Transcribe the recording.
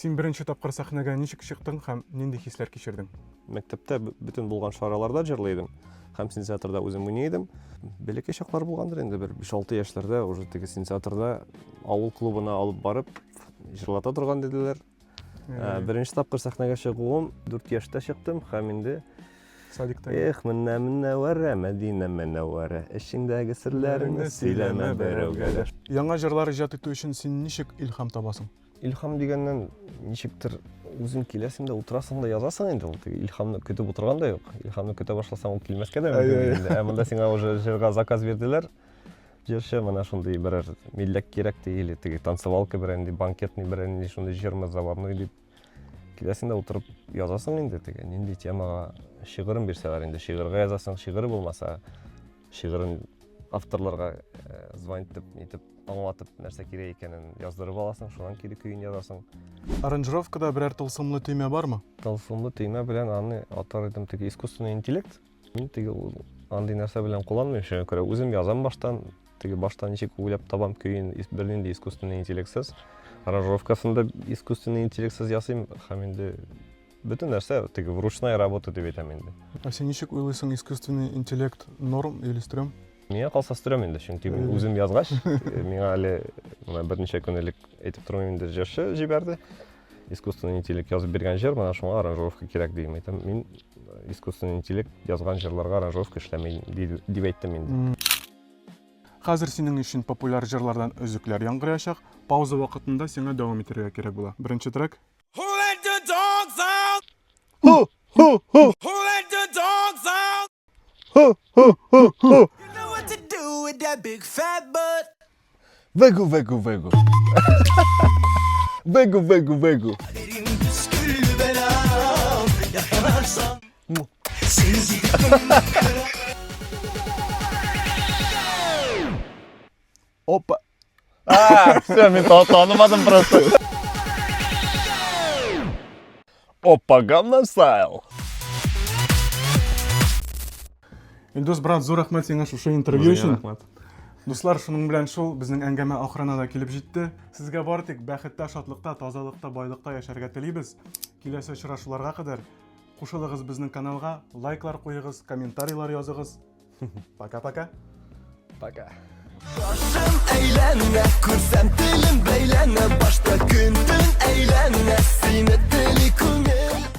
Син беренче тапкыр сәхнәгә ничек чыктың һәм нинди хисләр кичердең? Мәктәптә бөтен булган чараларда җырлый идем. Һәм синтезаторда үзем уйный идем. Бәләкәй чаклар булгандыр инде, бер 5-6 яшьләрдә уже теге синтезаторда авыл клубына алып барып җырлата торган диделәр. Беренче тапкыр сәхнәгә чыгуым 4 яшьтә чыктым һәм инде Садикта. Эх, менә Мөнәвәрә, Мәдинә Мөнәвәрә, эчеңдәге серләреңне сөйләмә берәүгә дә. Яңа җырлар иҗат итү өчен син ничек илһам табасың? Илһам дигәннән, ничектер үзең киләсең дә утырасың да язасың инде ул. Теге илһамны көтеп утырган да юк. Илһамны көтә башласаң, ул килмәскә дә мөмкин инде. Ә монда сиңа уже җырга заказ бирделәр. Җырчы менә шундый берәр милләк кирәк ди, или теге танцевалка берәр нинди банкетный берәр нинди шундый җырмы забавный дип. Киләсең дә утырып язасың инде теге нинди темага шигырен бирсәләр инде шигырьгә язасың, шигырь булмаса шигырен авторларга э, звонить итеп, нитеп аңлатып нәрсә кирәк икәнен яздырып аласың, шуннан кире көен язасың. Аранжировкада берәр тылсымлы төймә бармы? Тылсымлы төймә белән аны атар идем теге искусственный интеллект. Мин теге ул андый нәрсә белән кулланмыйм, шуңа күрә үзем язам баштан, теге баштан ничек уйлап табам көен, бернинди искусственный интеллектсыз. Аранжировкасын да искусственный интеллектсыз ясыйм һәм инде бөтен нәрсә теге вручная работа дип әйтәм инде. Ә син ничек уйлыйсың, искусственный интеллект норм или стрём? Миңа калса стрём инде, чөнки мин үзем язгач, миңа әле менә берничә көн элек әйтеп тормыйм инде, җырчы җибәрде. Искусственный интеллект язып биргән җыр, менә шуңа аранжировка кирәк дим. Әйтәм, мин искусственный интеллект язган җырларга аранжировка эшләмим дип әйттем инде. Хәзер синең өчен популяр җырлардан өзекләр яңгыраячак. Пауза вакытында сиңа дәвам итәргә кирәк була. Беренче трек. Who let the dogs out? Ху, ху, ху. Who let the dogs out? Ху, ху, ху, ху. You know what to do with that big fat butt. Вегу, вегу, вегу. Вегу, вегу, вегу. Опа! А, все, мин танымадым просто. Опа, Gangnam Style. Илдус брат, зур рәхмәт сиңа шушы интервью өчен. Дуслар, шуның белән шул безнең әңгәмә ахырына да килеп җитте. Сезгә бары тик бәхеттә, шатлыкта, тазалыкта, байлыкта яшәргә телибез. Киләсе очрашуларга кадәр кушылыгыз безнең каналга, лайклар куегыз, комментарийлар языгыз. Пока-пока. Пока. Башым әйләнә, күрсәм телем бәйләнә, башта көн төн әйләнә, сине тели күңел.